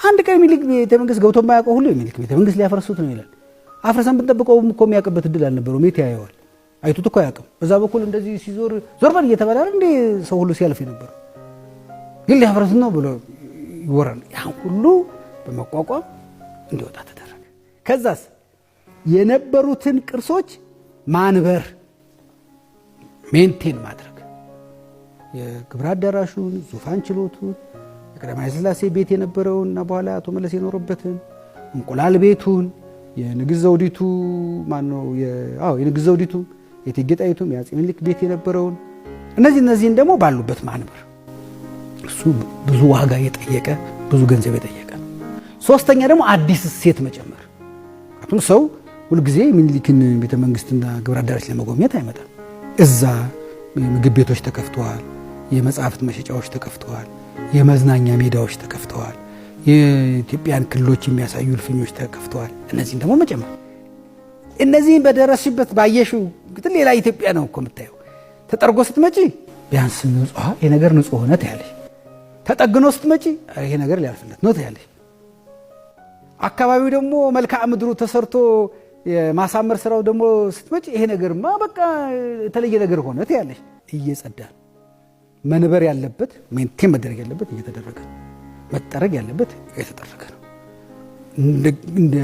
አንድ ቀን የሚኒልክ ቤተ መንግስት ገብቶ የማያውቀው ሁሉ የሚኒልክ ቤተ መንግስት ሊያፈርሱት ነው ይላል። አፍርሰን ብንጠብቀውም እኮ የሚያውቅበት እድል አልነበረውም። የት ያየዋል? አይቶት እኮ አያውቅም። በዛ በኩል እንደዚህ ሲዞር ዞር በል እየተባለ አይደል እንዴ ሰው ሁሉ ሲያልፍ የነበረው፣ ግን ሊያፈርሱት ነው ብሎ ይወራል። ያን ሁሉ በመቋቋም እንዲወጣ ተደረገ። ከዛስ የነበሩትን ቅርሶች ማንበር፣ maintain ማድረግ፣ የግብር አዳራሹን፣ ዙፋን ችሎቱን፣ የቀዳማዊ ኃይለ ሥላሴ ቤት የነበረውን እና በኋላ አቶ መለስ የኖሩበትን፣ እንቁላል ቤቱን፣ የንግሥት ዘውዲቱ ማነው? አዎ፣ የንግሥት ዘውዲቱ፣ የእቴጌ ጣይቱም፣ የአፄ ምኒልክ ቤት የነበረውን፣ እነዚህን ደግሞ ባሉበት ማንበር፣ እሱ ብዙ ዋጋ የጠየቀ፣ ብዙ ገንዘብ የጠየቀ ነው። ሶስተኛ ደግሞ አዲስ እሴት መጨመር። ምክንያቱም ሰው ሁልጊዜ የሚኒሊክን ቤተ መንግስትና ግብረ አዳራሽ ለመጎብኘት አይመጣም። እዛ የምግብ ቤቶች ተከፍተዋል፣ የመጽሐፍት መሸጫዎች ተከፍተዋል፣ የመዝናኛ ሜዳዎች ተከፍተዋል፣ የኢትዮጵያን ክልሎች የሚያሳዩ እልፍኞች ተከፍተዋል። እነዚህን ደግሞ መጨመር። እነዚህን በደረስሽበት ባየሽው ግን ሌላ ኢትዮጵያ ነው እኮ የምታየው። ተጠርጎ ስትመጪ ቢያንስ ንጹህ፣ ይሄ ነገር ንጹህ ሆነ ትያለሽ። ተጠግኖ ስትመጪ ይሄ ነገር ሊያልፍለት ነው ትያለሽ። አካባቢው ደግሞ መልክዓ ምድሩ ተሰርቶ የማሳመር ስራው ደግሞ ስትመጪ ይሄ ነገርማ በቃ የተለየ ነገር ሆነ ትያለሽ። እየጸዳ ነው። መንበር ያለበት፣ maintain መደረግ ያለበት እየተደረገ ነው። መጠረግ ያለበት እየተጠረገ ነው። እንደ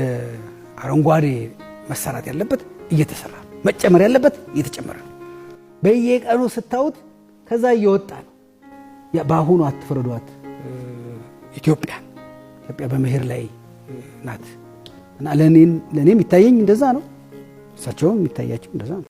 አረንጓዴ መሰራት ያለበት እየተሰራ ነው። መጨመር ያለበት እየተጨመረ ነው። በየቀኑ ስታዩት ከዛ እየወጣ ነው። በአሁኑ አትፍረዷት ኢትዮጵያ። ኢትዮጵያ በመሄድ ላይ ናት እና ለእኔም የሚታየኝ እንደዛ ነው። እሳቸውም የሚታያቸው እንደዛ ነው።